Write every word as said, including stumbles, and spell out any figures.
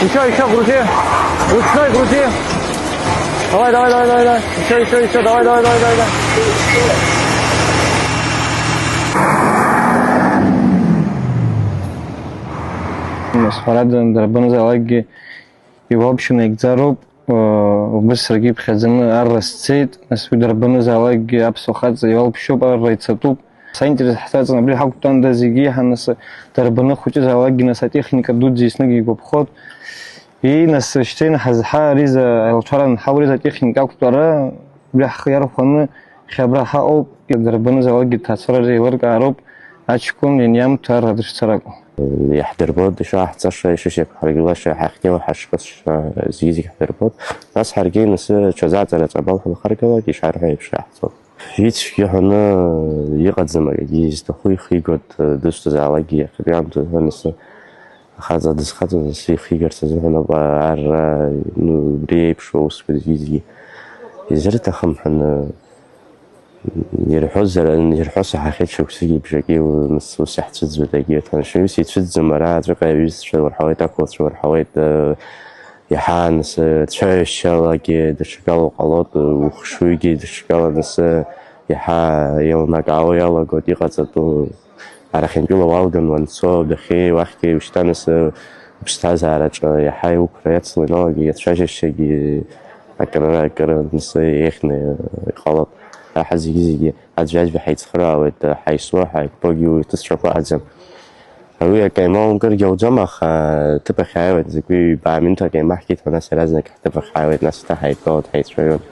Еще, еще, грузи. Ручной грузи. Давай, давай, давай, давай, давай. Еще, еще, еще. Давай, давай, давай, давай, давай. Нас ҳәарада, дарбанзаалакгьы иуалԥшьа наигӡароуп. Убыс саргьы иԥхьаӡаны арра сцеит, нас уи дарбанызаалакгьы аԥсуа хаҵа иалԥшьоуп, арра ицатәуп. Саинтерес ҳзаҵан абри ҳақәтәанда зегьы иаҳа, нас дарбаны хәыҷызаалакгьы, нас атехника дуӡӡа еснагь игәаԥхоит. Ии, нас шьҭа инаҳазҳа ариза алҭәара анҳауриз атехника ақәтәара, убри ҳхы иархәаны хьабра ҳаҟоуп, дарбанызаалакгьы ҭаацәара еилыркаароуп, аҷкәын ианиамҭа арра дышцар акәу. Иаҳдырбоит ишааҳҵаша, ишышьақәҳаргылаша, ҳахьгьы ҳашхысша, зегьы-зегь ҳдырбоит. Нас ҳаргьы нас ҽазааҵара ҵабал ҳанхаргалак, ишҳарҳәо еиԥш иаҳҵоит. Ицәгьа ҳәаны иҟаӡам акгьы, изҭаху ихигоит, дызусҭазаалакгьы иахьатәи аамҭазы нас ахаҵа дызхаҵоз асы ихигарц азыҳәан ауп арра, ну, убри еиԥш аусқәа зегьы-зегьы изырҭахым ҳәаны. Ирҳәозар, ирҳәо саҳахьеит шықәсыки бжаки, нас ус иаҳцәыӡуеит, егьырҭ анцәаҩыс ицәыӡӡом, ара аӡәык аҩызцәа урҳауеит, ақәлацәа урҳауеит, э, иаҳа нас, э, цәаҩашьалагьы даҽакала уҟалоит, э, ухшыҩгьы даҽакала нас, э, иаҳа еилнакаауа иалагоит, иҟаҵатәу арахьынтәыла уалган уанцо, адәахьы, уахьгьы ушьҭа нас, э, уԥсҭазаараҿы иаҳа иуқәра иацло ианалагеит, ацәажәашьагьы акры, акры нас еиӷьны иҟалоит. Аҳа зегьы-зегьы аӡәаӡәа ҳаицхыраауеит, ҳаисуа, ҳаиқәԥогьы уи ҭыҵшәақәа аӡам. Уи акы еимоумкыргьы ауӡом, аха ҭыԥ ахь ааиуеит, закәи ҩба минуҭ акы еимаҳкит ҳәа, нас иаразнак ҳҭыԥ ахь ҳааиуеит, нас еиҭа ҳаидтәалоит, ҳаицәажәон.